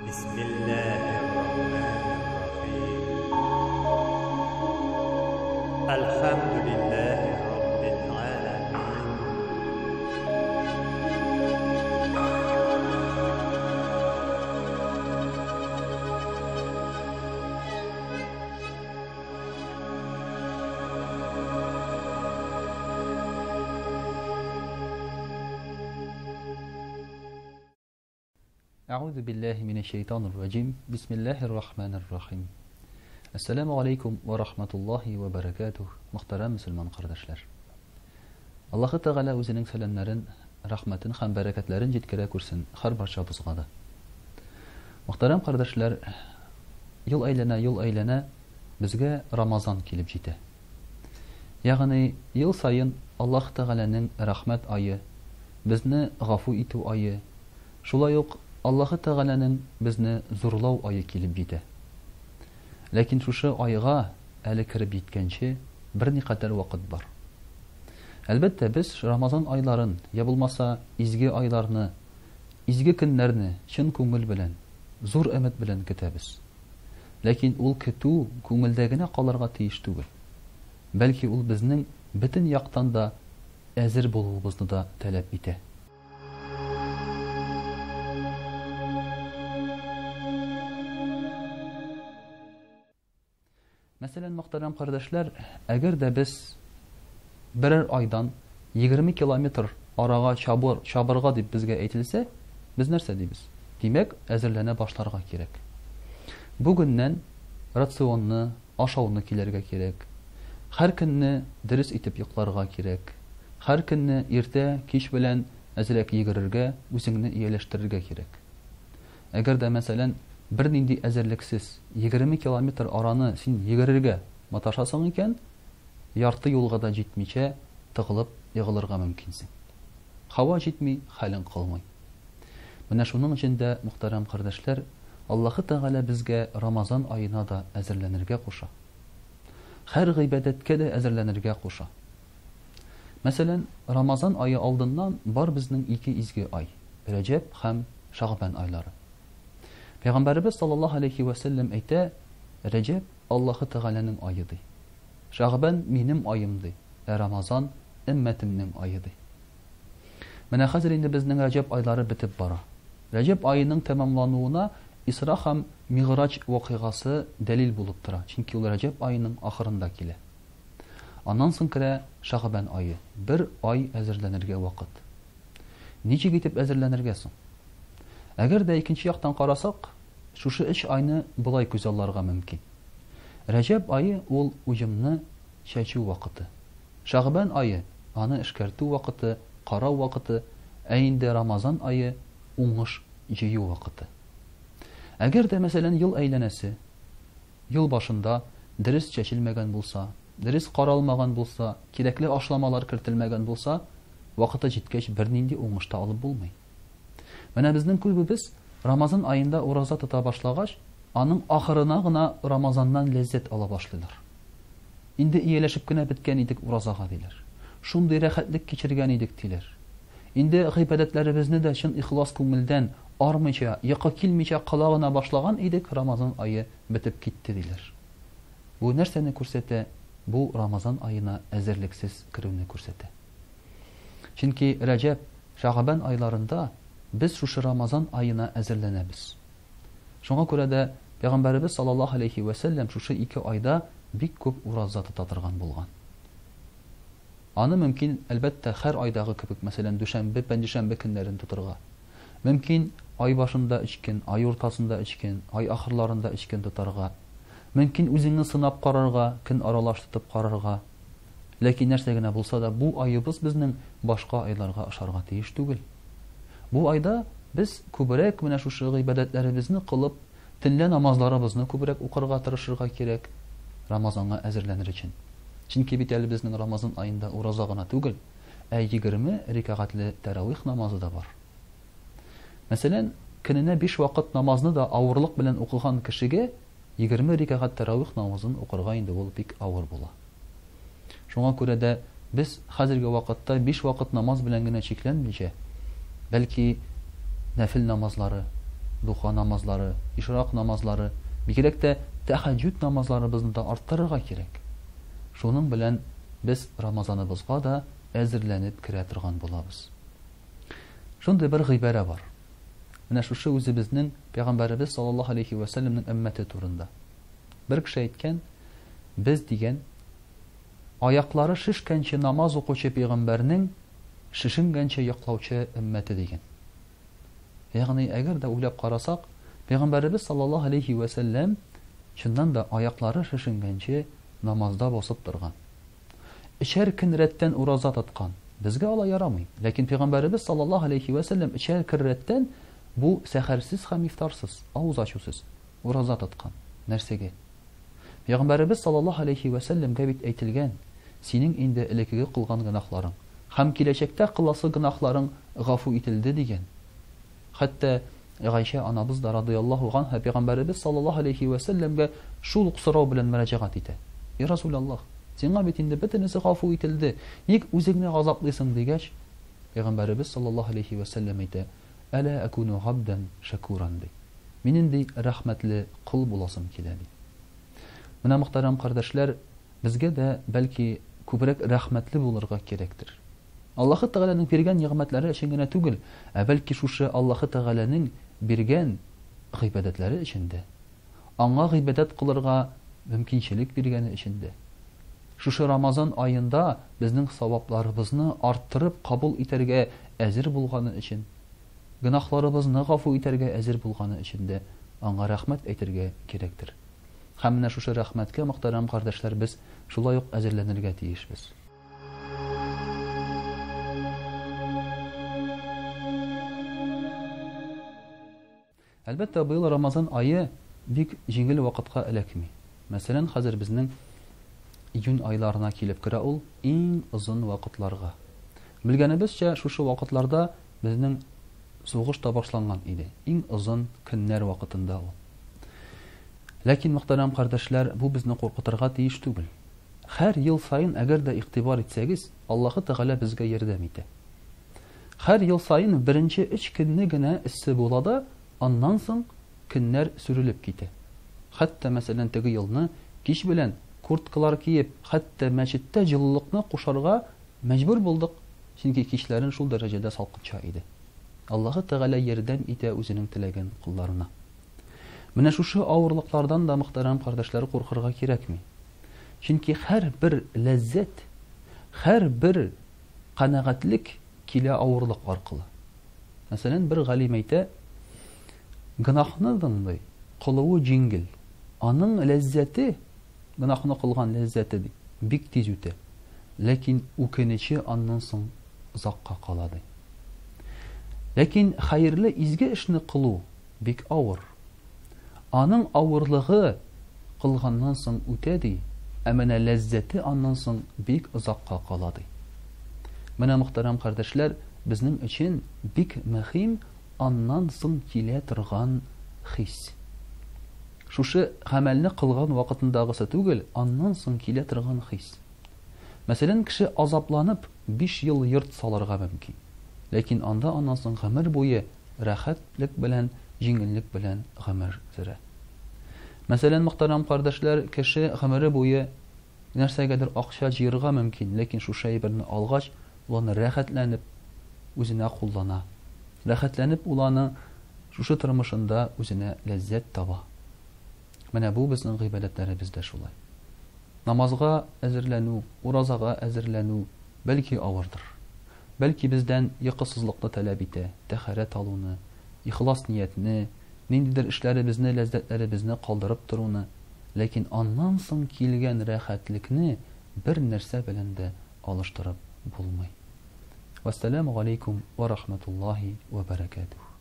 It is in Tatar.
Бисмиллаһир-рахманир-рахим. Әлхәмдүлиллаһи раббил галәмин. Әгъузу биллаһи минәш шәйтанир раҗим. Бисмиллаһир рахманир рахим. Әссәламү алейкум вә рахматуллаһи вә бәрәкәтүһ, мөхтәрәм мөселман кардәшләр. Аллаһы Тәгалә үзенең сәламнәрен, рәхмәтен һәм бәрәкәтләрен җиткерә күрсен һәрбарчабызга да. Мөхтәрәм кардәшләр, ел әйләнә, ел әйләнә, безгә Рамазан килеп җитә. Ягъни ел саен Аллаһ Тәгаләнең рәхмәт ае, безне гафу итү ае, шулай ук Аллаһы Тәгаләнең безне зурлау ае килеп җитә. Ләкин шушы айга әле кереп җиткәнче берникадәр вакыт бар. Әлбәттә, без Рамазан айларын, я булмаса изге айларны, изге көннәрне чын күңел белән, зур өмет белән көтәбез. Ләкин ул көтү күңелдә генә калырга тиеш түгел. Бәлки ул безнең бөтен яктан да әзер булуыбызны да таләп итә. Мәсәлән, мөхтәрәм кардәшләр, әгәр дә без берәр айдан 20 километр арага чабыр, чабырга дип безгә әйтелсә, без нәрсә дибез? Димәк, әзерләнә башларга кирәк. Бүгеннән рационны, ашауны киләргә кирәк. Һәр көнне дөрес итеп йокларга кирәк. Һәр көнне иртә, кич белән әзрәк йөгерергә, үзеңне ияләштерергә кирәк. Әгәр дә, мәсәлән, бернинди әзерлексез 20 километр араны син йөгерергә маташасың икән, ярты юлга да җитмичә тыгылып егылырга мөмкинсең. Һава җитми, хәлең калмый. Менә шуның өчен дә, мөхтәрәм кардәшләр, Аллаһы Тәгалә безгә Рамазан аена да әзерләнергә куша. Һәр гыйбадәткә дә әзерләнергә куша. Мәсәлән, Рамазан ае алдыннан бар безнең ике изге ай, Рәҗәб һәм Шәгъбән айлары. Пәйгамбәребез саллаллаһу алейһи вә сәлләм әйтә, Рәҗәб, Аллаһы Тәгаләнең ае, ди. Шәгъбән, минем аем, ди, ә Рамазан, өммәтемнең ае, ди. Менә хәзер инде безнең Рәҗәб айлары бетеп бара. Рәҗәб аеның тәмамлануына Исра һәм Мигъраҗ вакыйгасы дәлил булып тора, чөнки ул Рәҗәб аеның ахырында килә. Аннан соң керә Шәгъбән ае. Бер ай әзерләнергә вакыт. Ничек итеп әзерләнергә соң? Әгәр дә икенче яктан карасак, шушы өч айны болай күзалларга мөмкин. Рәҗәб ае ул уҗымны чәчү вакыты. Шәгъбән ае, аны эшкәртү вакыты, карау вакыты, ә инде Рамазан ае, уңыш җыю вакыты. Әгәр дә, мәсәлән, ел әйләнәсе, Ел башында дөрес чәчелмәгән булса, дөрес каралмаган булса, кирәкле ашламалар кертелмәгән булса, вакыты җиткәч бернинди уңыш та алып булмый. Менә безнең күбебез Рамазан аенда ураза тота башлагач, аның ахырына гына Рамазаннан ләззәт ала башлыйлар. Инде ияләшеп кенә беткән идек уразага, диләр. Шундый рәхәтлек кичергән идек, диләр. Инде гыйбадәтләребезне дә чын ихлас күңелдән, армыйча, йокы килмичә кыла гына башлаган идек, Рамазан ае бетеп китте, диләр. Бу нәрсәне күрсәтә? Бу Рамазан аена әзерлексез керүне күрсәтә. Чөнки Рәҗәб, Шәгъбән айларында без шушы Рамазан аена әзерләнәбез. Шуңа күрә дә Пәйгамбәребез саллаллаһу алейһи вә сәлләм шушы ике айда бик күп ураза тота торган булган. Аны мөмкин, әлбәттә, һәр айдагы кебек, мәсәлән, дүшәмбе, пәнҗешәмбе көннәрен тотырга. Мөмкин, ай башында өч көн, ай уртасында өч көн, ай ахырларында өч көн тотарга. Мөмкин, үзеңне сынап карарга, көн аралаш тотып карарга. Ләкин нәрсә генә булса да, бу аебыз безнең башка айларга ошарга тиеш түгел. Бу айда без күбрәк менә шушы гыйбадәтләребезне кылып, төнлә намазларыбызны күбрәк укырга тырышырга кирәк, Рамазанга әзерләнер өчен. Чөнки бит әле безнең Рамазан аенда ураза гына түгел, ә 20 рикәгатьле тәравих намазы да бар. Мәсәлән, көненә биш вакыт намазны да авырлык белән укыган кешегә 20 рикәгать тәравих намазын укырга инде ул бик авыр була. Шуңа күрә дә без хәзерге вакытта биш вакыт намаз белән генә чикләнмичә, бәлки нәфел намазлары, Духа намазлары, ишрак намазлары, бигрәк тә тәһәҗҗүд намазларыбызны да арттырырга кирәк. Шуның белән без Рамазаныбызга да әзерләнеп керә торган булабыз. Шундый бер гыйбарә бар. Менә шушы үзебезнең Пәйгамбәребез саллаллаһу алейһи вә сәлләмнең өммәте турында. Бер кеше әйткән, без дигән, аяклары шешкәнче намаз укучы пәйгамбәрнең шешенгәнче йоклаучы өммәте дигән. Ягъни, әгәр дә уйлап карасак, Пәйгамбәребез саллаллаһу алейһи вә сәлләм чыннан да аяклары шешенгәнче намазда басып торган. Өчәр көн рәттән ураза тоткан. Безгә алай ярамый. Ләкин Пәйгамбәребез саллаллаһу алейһи вә сәлләм өчәр көн рәттән бу сәхәрсез һәм ифтарсыз, авыз ачусыз ураза тоткан. Нәрсәгә? Пәйгамбәребез саллаллаһу алейһи вә сәлләмгә бит әйтелгән, Синең инде элеккеге кылган гөнаһларың һәм киләчәктә кыласы гөнаһларың гафу ителде, дигән. Хәтта Гайшә анабыз да радыяллаһу ганһа Пәйгамбәребез саллаллаһу алейһи вә сәлләмгә шул ук сорау белән мөрәҗәгать итә. И Расуләллаһ, сиңа бит инде бөтенесе гафу ителде, ник үзеңне газаплыйсың, дигәч, Пәйгамбәребез саллаллаһу алейһи вә сәлләм әйтә, Әла әкүнү габдән шәкүран, ди. Минем, ди, рәхмәтле кол буласым килә, ди. Менә, мөхтәрәм кардәшләр, безгә дә, бәлки, күбрәк рәхмәтле булырга кирәктер. Аллаһы Тәгаләнең биргән нигъмәтләре өчен генә түгел, ә бәлки шушы Аллаһы Тәгаләнең биргән гыйбадәтләре өчен дә, Аңа гыйбадәт кылырга мөмкинчелек биргәне өчен дә. Шушы Рамазан аенда безнең савапларыбызны арттырып кабул итәргә әзер булганы өчен, гөнаһларыбызны гафу итәргә әзер булганы өчен дә Аңа рәхмәт әйтергә кирәктер. Һәм менә шушы рәхмәткә, мөхтәрәм кардәшләр, без шулай ук әзерләнергә тиешбез. Әлбәттә, быел Рамазан ае бик җиңел вакытка эләкми. Мәсәлән, хәзер безнең июнь айларына килеп керә ул, иң озын вакытларга. Белгәнебезчә, шушы вакытларда безнең сугыш та башланган иде, иң озын көннәр вакытында ул. Ләкин, мөхтәрәм кардәшләр, бу безне куркытырга тиеш түгел. Һәр ел саен, әгәр дә игътибар итсәгез, Аллаһы Тәгалә безгә ярдәм итә. Һәр ел саен беренче өч көнне генә эссе була да, аннан соң көннәр сүрелеп китә. Хәтта, мәсәлән, теге елны кич белән курткалар киеп, хәтта мәчеттә җылылыкны кушарга мәҗбүр булдык, чөнки кичләрен шул дәрәҗәдә салкынча иде. Аллаһы Тәгалә ярдәм итә үзенең теләгән колларына. Менә шушы авырлыклардан да, мөхтәрәм кардәшләр, куркырга кирәкми. Чөнки һәрбер ләззәт, һәрбер канәгатьлек килә авырлык аркылы. Мәсәлән, бер галим әйтә, гөнаһның, ди, кылуы җиңел. Аның ләззәте, гөнаһны кылган ләззәте, ди, бик тиз үтә. Ләкин үкенече аннан соң озакка кала, ди. Ләкин хәерле изге эшне кылу бик авыр. Аның авырлыгы кылганнан соң үтә, ди, ә менә ләззәте аннан соң бик озакка кала, ди. Менә, мөхтәрәм кардәшләр, безнең өчен бик мөһим аннан соң килә торган хис. Шушы гамәлне кылган вакытындагысы түгел, аннан соң килә торган хис. Мәсәлән, кеше азапланып биш ел йорт салырга мөмкин. Ләкин анда аннан соң гомер буе рәхәтлек белән, җиңеллек белән гомер сөрә. Мәсәлән, мөхтәрәм кардәшләр, кеше гомере буе нәрсәгәдер акча җыерга мөмкин, ләкин шушы әйберне алгач, ул аны рәхәтләнеп үзенә куллана. Рәхәтләнеп ул аны шушы тормышында үзенә ләззәт таба. Менә бу безнең гыйбадәтләребез дә шулай. Намазга әзерләнү, уразага әзерләнү, бәлки, авырдыр. Бәлки, бездән йокысызлыкны таләп итә, тәһарәт алуны, ихлас ниятне, ниндидер эшләребезне, ләззәтләребезне калдырып торуны, ләкин аннан соң килгән рәхәтлекне бер нәрсә белән дә алыштырып булмый. Вәссәламү галәйкүм вә рахмәтуллаһи вә бәрәкәтүһ.